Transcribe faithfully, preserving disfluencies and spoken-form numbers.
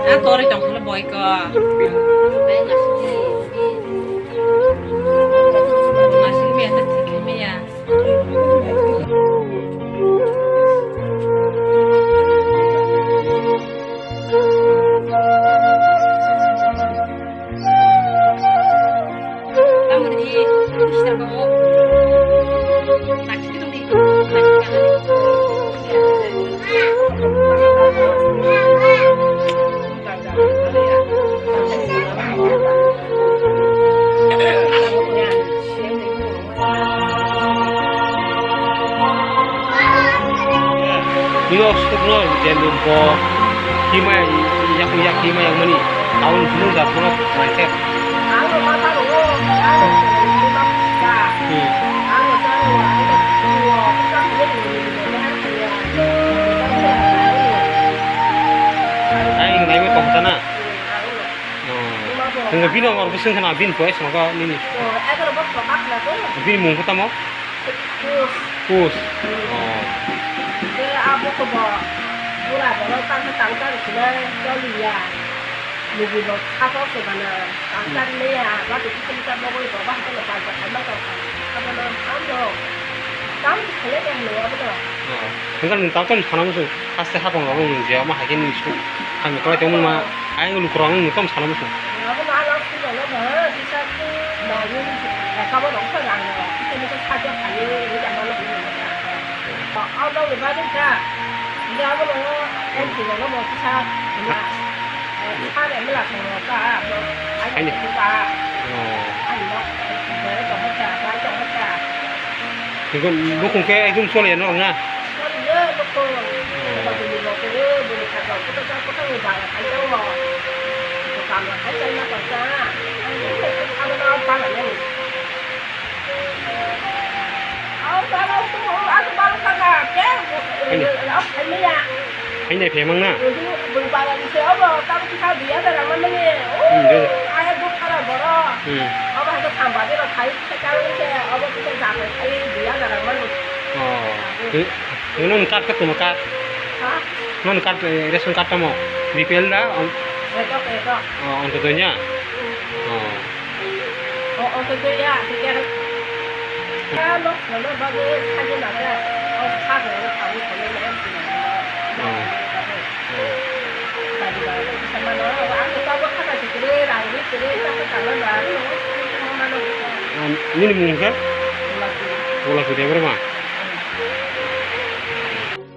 A tori tong kholo boy ko. Masih biasa sih kami ya. Tamo di, Mister Bobo. Lagi kita di. Nino sukno jendo bo himai yak yak himai yang mani. Aun hino da kono naikhe. Hmm. Ai naibo tong sana. Oh. Nunggu bini ongor bwswng khana bini poisa nogo nini. Bini mung khe tamo? Kus. Oh. Hwnkhe nwng tamo tamo sana muchung haste hapang rok nwng je omo hai khe nwng suk hamya kwlai tongmani ma ayang lukurok nwng tamo sana muchung. Haini. Oh. Bukung khe ekdom choliya norok na? Haini. Haini phaimang na? Hmm, de. Hmm. Oh. Nwng card khe tongma card? Ha? Nwng card, eh, ration card tamo? B P L da? Ang-, Eko, eko. Oh, Antyodoi ya? Hmm. Oh. Oh, Antyodoi ya, B P L. Hmm. Ya, no, no, no, bagwi saji maka. Oh, saji, no, saji, saji, no, M P. Oh. Hmm. Saji, no, saji, no, ang to tabuk khata sikiri, rang sikiri, ta khe tangma ba, no, mano. Ah, nini mung khe? Ulasi. Ulasi Debbarma?